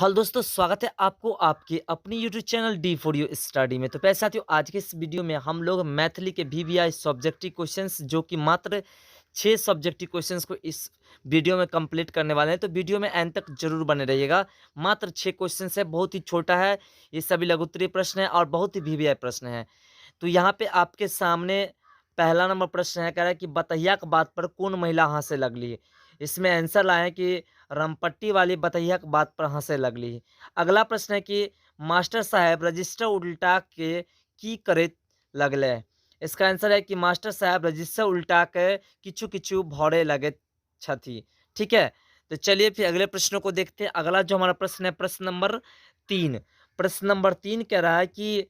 Hello दोस्तों, स्वागत है आपको आपके अपनी YouTube channel D for you study में। तो प्यारे साथियों, आज के इस वीडियो में हम लोग मैथिली के वीवीआई सब्जेक्टिव क्वेश्चंस, जो कि मात्र 6 सब्जेक्टिव क्वेश्चंस को इस वीडियो में कंप्लीट करने वाले हैं। तो वीडियो में एंड तक जरूर बने रहिएगा। मात्र 6 क्वेश्चंस है, बहुत ही छोटा है, ये सभी लघुत्तरीय प्रश्न है और बहुत ही वीवीआई प्रश्न है। तो यहाँ पे आपके सामने पहला नंबर प्रश्न है, कह रहा है कि बतहिया के बात पर कौन महिला हंसे लगली। इसमें आंसर लाए हैं कि रामपट्टी वाली बतहिया के बात पर हंसे लगली। अगला प्रश्न है कि मास्टर साहब रजिस्टर उल्टा के की करे लगले। इसका आंसर है कि मास्टर साहब रजिस्टर उल्टा के किछु किछु भरे लगे छथि। ठीक है, तो चलिए फिर अगले प्रश्नों को देखते हैं। अगला जो हमारा प्रश्न है, प्रश्न नंबर 3। प्रश्न नंबर 3 कह रहा है कि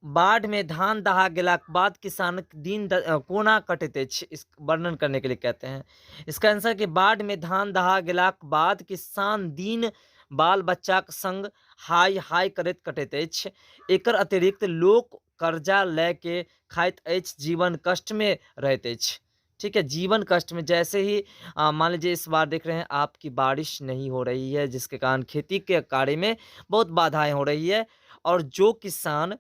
बाढ़ में धान दहा गेलाक बाद किसानक दिन कोना कटैत अछि, इस वर्णन करने के लिए कहते हैं। इसका आंसर कि बाढ़ में धान दहा गेलाक बाद किसान दिन बाल बच्चाक संग हाय हाय करैत कटैत अछि। एकर अतिरिक्त लोक कर्जा लए के खाइत अछि, जीवन कष्ट में रहैत अछि। ठीक है, जीवन कष्ट में जैसे ही मान लीजिए इस बार देख रहे हैं आपकी बारिश नहीं हो रही है, जिसके कारण खेती के कार्य में बहुत बाधाएं हो रही है, और जो किसान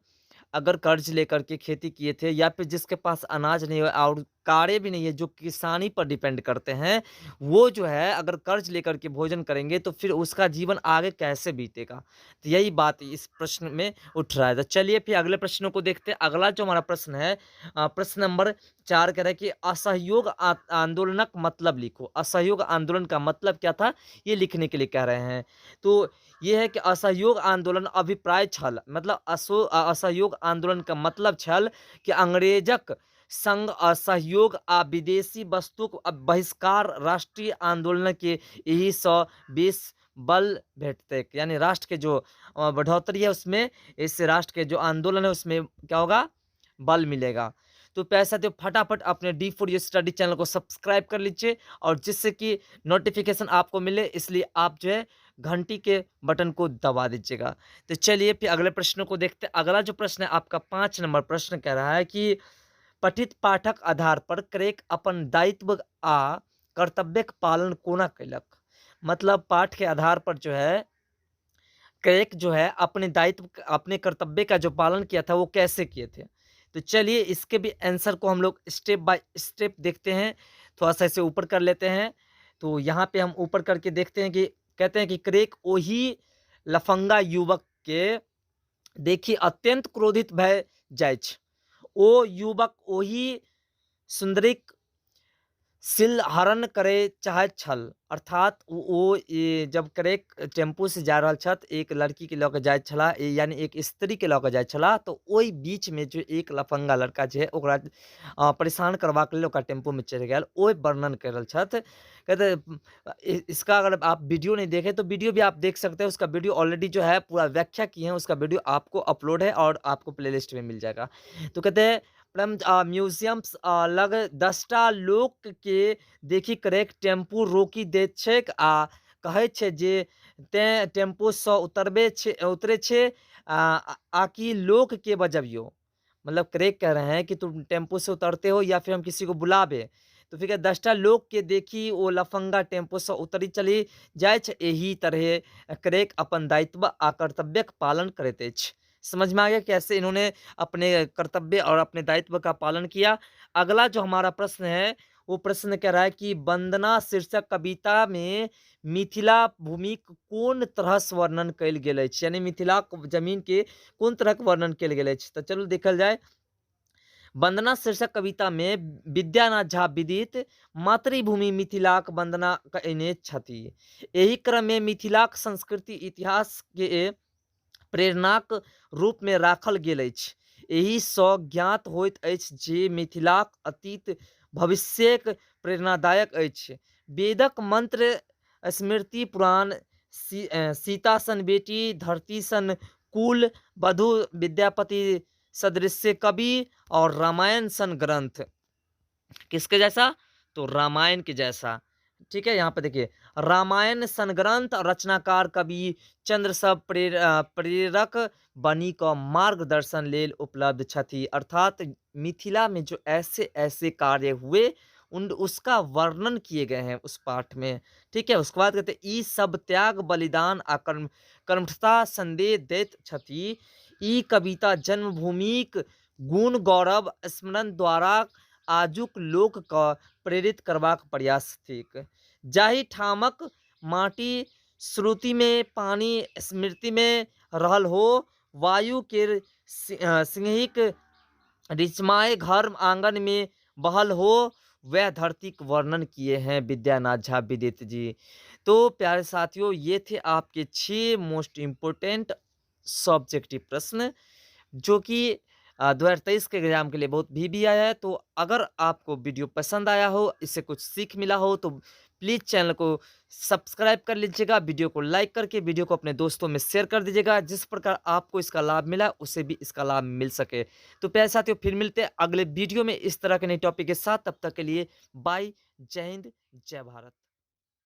अगर कर्ज लेकर के खेती किए थे या फिर जिसके पास अनाज नहीं है और कार्य भी नहीं है, जो किसानी पर डिपेंड करते हैं, वो जो है अगर कर्ज लेकर के भोजन करेंगे तो फिर उसका जीवन आगे कैसे बीतेगा। तो यही बात इस प्रश्न में उठ रहा है। तो चलिए फिर अगले प्रश्नों को देखते हैं। अगला जो हमारा प्रश्न है, प्रश्न नंबर 4 कह रहा है कि असहयोग आंदोलनक मतलब लिखो। असहयोग आंदोलन का मतलब क्या था, ये लिखने के लिए कह रहे हैं। तो ये है कि असहयोग आंदोलन अभिप्राय छल, मतलब असहयोग आंदोलन का मतलब छल कि अंग्रेजक संग असहयोग आ विदेशी वस्तुक बहिष्कार राष्ट्रीय आंदोलन के यही सँ बेस बल भेटतैक। यानी राष्ट्र के जो बढ़ोतरी है उसमें, इस राष्ट्र के जो आंदोलन है उसमें क्या होगा, बल मिलेगा। तो पैसा तो फटाफट अपने D for you study channel को सब्सक्राइब कर लीजिए, और जिससे कि नोटिफिकेशन आपको मिले, इसलिए आप जो है घंटी के बटन को दबा दीजिएगा। तो चलिए फिर अगले प्रश्न को देखते हैं। अगला जो प्रश्न है आपका 5 नंबर प्रश्न कह रहा है कि पठित पाठक आधार पर क्रेक अपन दायित्व आ कर्तव्यक पालन कोना कैलक। मतलब पाठ के आधार पर जो है क्रेक जो है अपने दायित्व अपने कर्तव्य का जो पालन किया था वो कैसे किए थे। तो चलिए इसके भी आंसर को हम लोग स्टेप बाय स्टेप देखते हैं। थोड़ा सा इसे ऊपर कर लेते हैं। तो यहाँ पे हम ऊपर करके देखते हैं कि कहते हैं कि क्रेक वही लफंगा युवक के देखी अत्यंत क्रोधित भय जाइछ। ओ युवक ओही सुंदरिक सिल हरण करे चाहैत छल। अर्थात ओ जब क्रेक टेम्पू से जा रहल छथि, एक लड़की के लऽ के जाइत छलाह, यानी एक स्त्री के लऽ के जाइत छलाह, तो ओहि बीच में जो एक लफंगा लड़का जे है ओकरा परेशान करबाक लेल ओकरा टेम्पू में चढ़ि गेल, ओहि वर्णन कर रहल छथि। कहते इसका अगर आप वीडियो नहीं देखे तो वीडियो भी आप देख सकते हैं, उसका वीडियो ऑलरेडी जो है पूरा व्याख्या किए हैं, उसका वीडियो आपको अपलोड है और आपको प्लेलिस्ट में मिल जाएगा। तो कहते हैं परम म्यूजियम्स लग 10टा लोक के देखी क्रेक टेम्पू रोकी दैत छैक आ कहै छै जे तें टेम्पू सँ उतरबे छे, उतरे छे आकि लोक के बजबियो। मतलब क्रेक कह रहे हैं कि तुम टेम्पू से उतरते हो या फिर हम किसी को बुलाबे। तो फिर 10टा लोक के देखी ओ लफंगा टेम्पू सँ उतरी चली जाइ छै। एही तरहे क्रेक अपन दायित्व आ कर्तव्यक पालन करैत अछि। समझ में आ गया कैसे इन्होंने अपने कर्तव्य और अपने दायित्व का पालन किया। अगला जो हमारा प्रश्न है वो प्रश्न कह रहा है कि वंदना शीर्षक कविता में मिथिला भूमि कोन तरह से वर्णन कयल गेल अछि, यानी मिथिला जमीन के कोन तरह के वर्णन कयल गेल अछि। तो चलू देखल जाए। वंदना शीर्षक कविता में विद्यानाथ झा विदित मातृभूमि मिथिलाक वंदना कयने छथि। एहि क्रम में मिथिलाक संस्कृति इतिहास के प्रेरणाक रूप में राखल गेल अछि। एहि सँ ज्ञात होइत अछि जे मिथिलाक अतीत भविष्यक प्रेरणादायक अछि। वेदक मंत्र, स्मृति, पुराण, सीता सन बेटी, धरती सन कुल, वधु, विद्यापति सदृश्य कवि और रामायण सन ग्रंथ। किसके जैसा? तो रामायण के जैसा। ठीक है, यहाँ पे देखिए रामायण सन ग्रंथ और रचनाकार कवि चंद्र सब प्रेरक बनी क मार्गदर्शन लेल उपलब्ध छथि। अर्थात मिथिला में जो ऐसे ऐसे कार्य हुए उन उसका वर्णन किए गए हैं उस पाठ में। ठीक है, उसके बाद कहते हैं ई सब त्याग बलिदान आ कर्मठता संदेश दैत छथि। ई कविता जन्मभूमिक गुण गौरव स्मरण द्वारा आजुक लोक क प्रेरित करबाक प्रयास थिक। जाहि ठामक माटि श्रुतिमे पानि स्मृतिमे रहल हो, वायु केर सिंहिक रिचमाए घर आंगन में बहल हो, वह धरती का वर्णन किए हैं विद्यानाथ झा विदित जी। तो प्यारे साथियों, ये थे आपके 6 मोस्ट इम्पोर्टेंट सब्जेक्टिव प्रश्न जो कि 2023 के एग्जाम के लिए बहुत भी आया है। तो अगर आपको वीडियो पसंद आया हो, इससे कुछ सीख मिला हो, तो प्लीज़ चैनल को सब्सक्राइब कर लीजिएगा, वीडियो को लाइक करके वीडियो को अपने दोस्तों में शेयर कर दीजिएगा, जिस प्रकार आपको इसका लाभ मिला उसे भी इसका लाभ मिल सके। तो प्यारे साथियों, फिर मिलते हैं अगले वीडियो में इस तरह के नए टॉपिक के साथ। तब तक के लिए बाय, जय हिंद, जय भारत।